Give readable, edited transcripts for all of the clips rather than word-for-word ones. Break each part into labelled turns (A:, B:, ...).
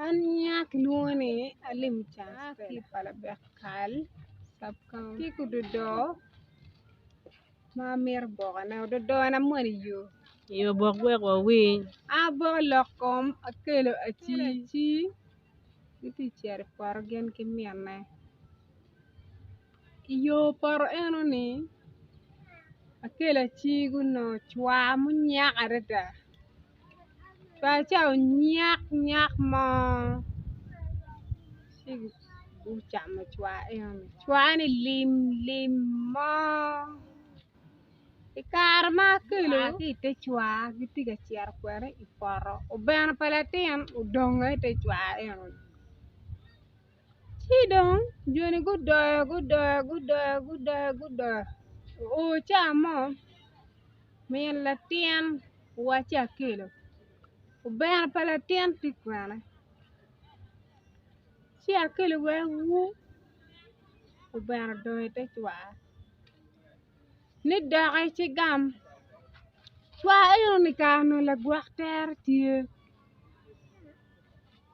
A: An nyinga kilwongo ni Alim Chance ki i Palabek Kal Sub-county ki ododo ma amito bokone ododona moni yo.
B: Iyo bok wek wawiny.
A: An aboko lok kom akelo acii gitye ka cito i poto gin ki minne. I yo poto enoni akelo acii gunongo cwar munyak adada cwar ca onyak nyak mo ci gucamo cwar enoni cwar ni lim lim mo i kare ma akelo ki i te cwar gitye ka cito kwede i poto obeno pa latin odongo i te cwar enoni. Ci dong joni gudoyo gudoyo gudoyo gudoyo gudoyo oo ca mo min latin owacci akelo obeno pa latin tye kwene ci akelo wek wu obeno odong ite cwar ni doki ci gam cwar enoni kara onongo lagwok tere tye.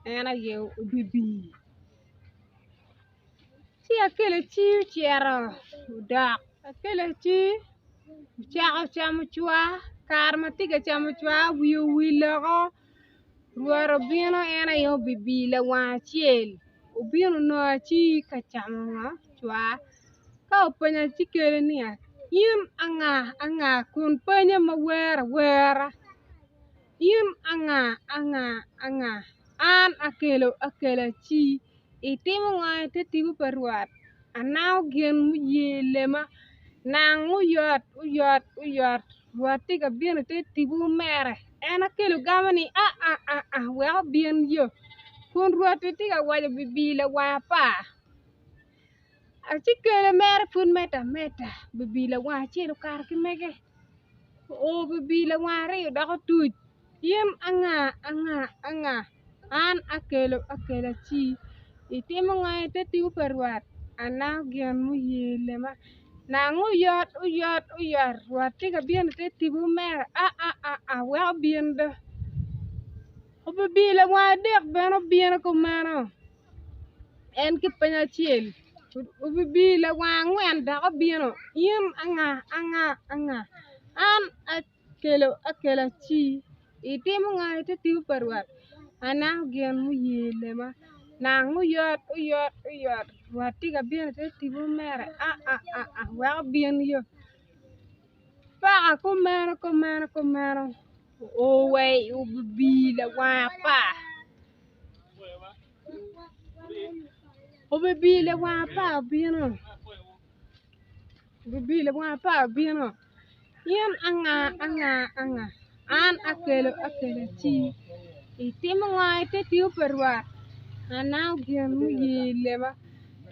A: En aye obibi ci akelo ci ocito odok akelo ci ocako camo cwar kare ma tye ka camo cwar wiye owil woko rwot obino en aye obibi lawang acel obino onongo aci ka camo ngo cwar ka openyo acikele ni in anga anga kun penye ma wer awera. In anga anga anga an akelo akela ci itimo ngo i te tipo pa Rwot anango gin muye lema nang oyot oyot oyot Rwot tye ka bino i te tipo mere en akelo gamo ni aa aa wek obin yo kun Rwot-ti tye ka waco bibi lawang apar acikele mere pud medde ameda bibi lawang acel okato ki mege. Obibi lawang aryo dok otuc in anga anga anga an akelo akela ci itimo ngo i te tipo pa Rwot anako gin muye lema nang oyot oyot oyot Rwot tye ka bino i te tipo mere aa wek obin do obibi lawang adek bene obino kumeno. En ki peny acel obibi lawang angwen dok obino in anga anga anga an akelo akela ci itimo nga ite tipo pa Rwot anako gin muye lema nang oyot oyot oyot Rwot tye ka bino ite tipo mere aa wek obin yo paka kumeno kumeno kumeno oo wa i obibi lawang apar. Obibi lawang apar obino obibi lawang apar obino in anga anga anga an akelo akela ci itimo ngo ite tiyo pa Rwot anango gin muye lema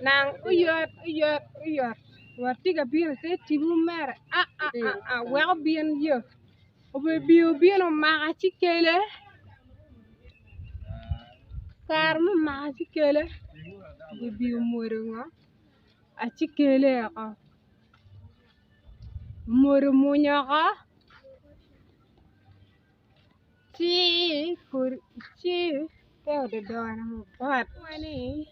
A: nang oyot oyot oyot Rwot tye ka bino ite tipo mere aa wek obin yo. Obibi obino omaka ci kele kare me mako acikele obibi omwodo ngo acikele oko omwodo omwonyo oko ci ci te ododone mabot ni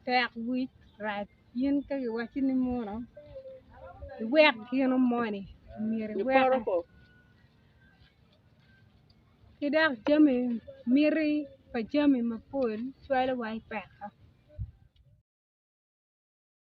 A: tek wic rac. In ka giwacci ni muno iwek gino moni myero iweke ki dok jami miti pa jami mapol cwalo wa i peko.